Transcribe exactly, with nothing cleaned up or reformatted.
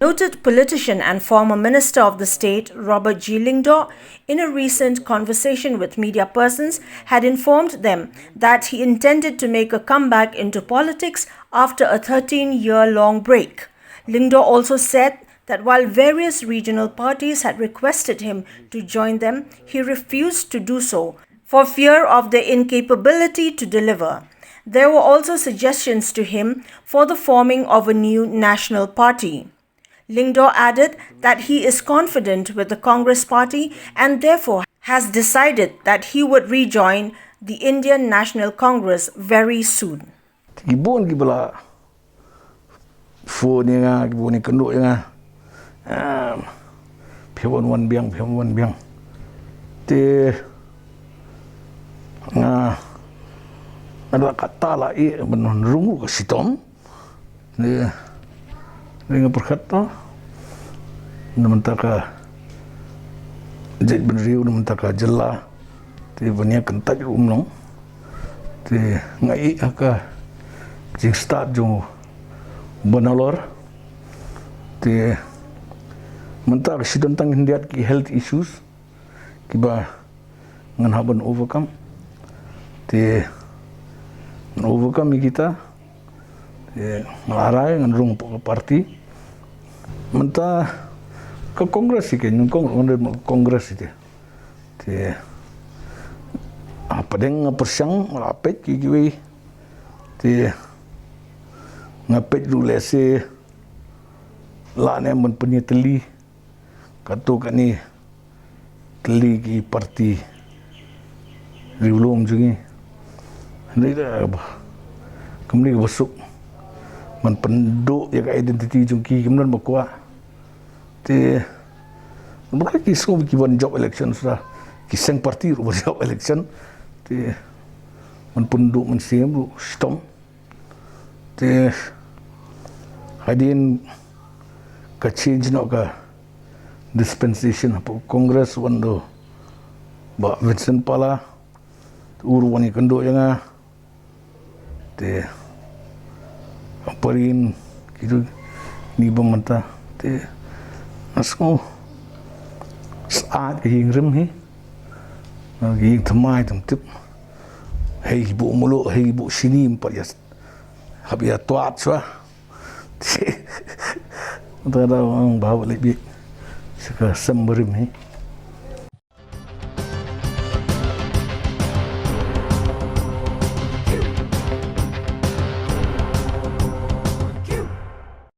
Noted politician and former Minister of the State Robert G. Lyngdoh, in a recent conversation with media persons, had informed them that he intended to make a comeback into politics after a thirteen-year-long break. Lyngdoh also said that while various regional parties had requested him to join them, he refused to do so for fear of their incapability to deliver. There were also suggestions to him for the forming of a new national party. Lyngdoh added that he is confident with the Congress party and therefore has decided that he would rejoin the Indian National Congress very soon. Ki bun ki ba la phone ïa nga, ki bun ki kynduh ïa nga. Phi wan wan biang, phi wan wan biang. Te nga, nga la kata la i ban rung ka shitom. Ni, ni nga pyrkhat to. Na mynta ka jaitbynriew, na mynta ka jylla. Te ban ïa kyntait ruh um long. Te nga ïohi ha ka jingstad jong u Bangalore. Te mynta ka shi don tang khyndiat ki health issues kiba ngan hap ban overcome. Te ngan overcome ïa kita. Te nga la rai ngan rung hapoh ka party. Mynta ka Congress hi ka nyngkong ruh ngan rai ma ka Congress hi te. Te hapdeng nga pyrshang, nga la peit ki kiwei. Te nga peit ruh lehse la ne ban pynïatylli. Katto katne tylli ki party ri lum jong ngi. Hynrei da ba, kumne kaba suk ban pynduh ïa ka identity jong ki, kim don ba kwah. Te ba ki sngew ki wan jop election, sa ki seng party ruh wan jop election. Te ban pynduh mynsiem ruh shitom. Te hadien ka change noh ka dispensation hapoh Congress, wan da u Bah Vincent Pala, u ruh wan ïakynduh ïa nga. Te ha pdeng kito kine ba mynta, te nga sngew syaid ka ïing rim hi. Ka ïing thymmai tymmen tip. Hei ki buh mluh, hei ki buh shini, ym pat ïa hap ïa twad shuwa. Te mynta da ong ba hap leit bieit sha ka sem barim hi.